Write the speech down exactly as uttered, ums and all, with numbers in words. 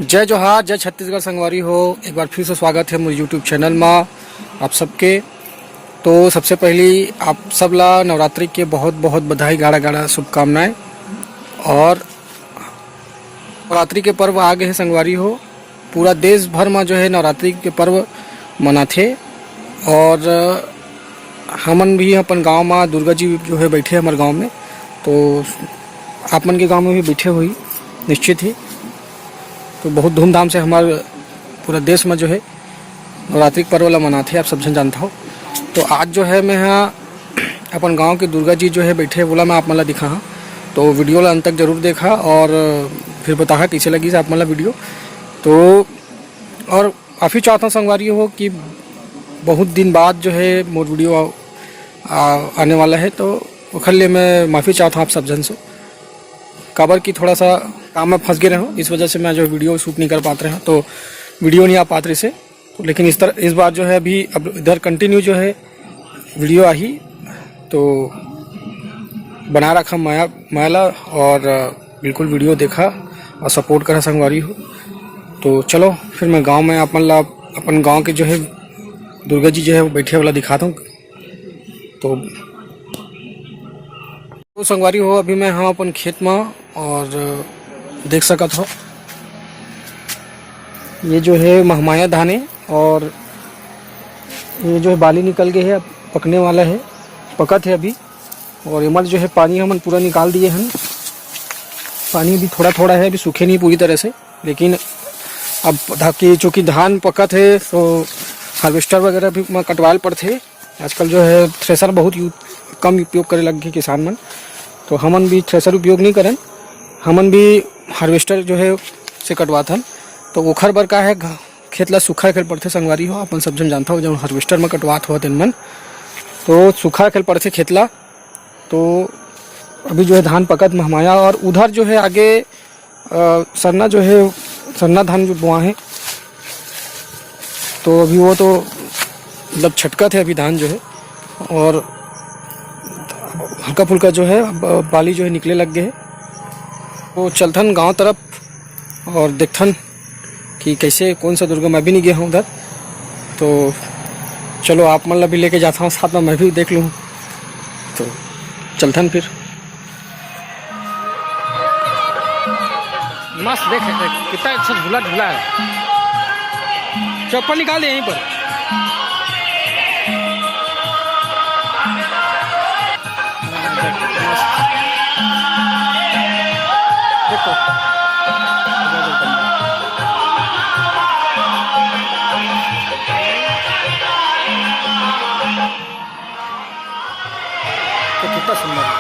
जय जोहार, जय छत्तीसगढ़ संगवारी हो। एक बार फिर से स्वागत है मोर YouTube चैनल मा आप सबके। तो सबसे पहली आप सब ला नवरात्रि के बहुत बहुत बधाई, गाड़ा गाड़ा शुभकामनाएं। और नवरात्रि के पर्व आ गए हैं संगवारी हो। पूरा देश भर में जो है नवरात्रि के पर्व मनाथे और हमन भी अपन गांव में दुर्गा जी जो है बैठे हमारे गांव में, तो आप मन के गांव में भी बैठे हुई निश्चित ही। तो बहुत धूमधाम से हमारे पूरा देश में जो है नवरात्रि के पर्व ला मनाथे, आप सब झन जानता हो। तो आज जो है मैं हाँ अपन गांव के दुर्गा जी जो है बैठे, वोला मैं आप मन ला दिखा हाँ। तो वीडियो ला अंत तक जरूर देखा और फिर बताहा कैसे लगी आप मन ला वीडियो। तो और माफ़ी चाहता हूँ संगवारी हो कि बहुत दिन बाद जो है मोर वीडियो आ, आ, आने वाला है, तो ओखर लिए मैं माफ़ी चाहता हूँ आप सब झन से। काबर कि थोड़ा सा काम में फंस गए रहो, इस वजह से मैं जो वीडियो शूट नहीं कर पाते रहे, तो वीडियो नहीं आ पाते रहे से। तो लेकिन इस तरह इस बार जो है अभी अब इधर कंटिन्यू जो है वीडियो आही, तो बना रखा माया माला और बिल्कुल वीडियो देखा और सपोर्ट करा संगवारी हो। तो चलो फिर मैं गांव में अपन ला अपन गांव के जो है दुर्गा जी जो है वो बैठे वाला दिखाता हूँ। तो, तो संगवारी हो, अभी मैं हाँ अपन खेत में और देख सकत हो, ये जो है महमाया धान है और ये जो है बाली निकल गए है, अब पकने वाला है, पकत है अभी। और एमल जो है पानी हमन पूरा निकाल दिए हैं, पानी भी थोड़ा थोड़ा है, अभी सूखे नहीं पूरी तरह से। लेकिन अब धा-, कि चूँकि धान पकत है तो हार्वेस्टर वगैरह भी म कटवाल पड़थे। आजकल जो है थ्रेसर बहुत यू-, कम उपयोग करे लग गए किसान मन, तो हमन भी थ्रेसर उपयोग नहीं करन, हमन भी हार्वेस्टर जो है से कटवाथन। तो ओखर बर का है घ-, खेत ला सूखा खेल पड़थे संगवारी हो, अपन सब झन जानता हो जब हार्वेस्टर में कटवात हो तेन मन तो सूखा खेल पड़थे खेत ला। तो अभी जो है धान पकत महमाया और उधर जो है आगे अ, सरना जो है, सरना धान जो बोआ है, तो अभी वो तो मतलब छटकत है अभी धान जो है, और हल्का फुल्का जो है ब-, बाली जो है निकले लग गए है। तो चलथन गांव तरफ और देखथन कि कैसे कौन सा दुर्गा, मैं भी नहीं गया हूँ उधर। तो चलो आप मन ला भी लेके जाता हूँ साथ में, मैं भी देख लूँ। तो चलथन फिर। मस्त देख, देख, कितना अच्छा झूला झूला है। चप्पल निकाल दे यहीं पर। देखो। तो कितना सुंदर है।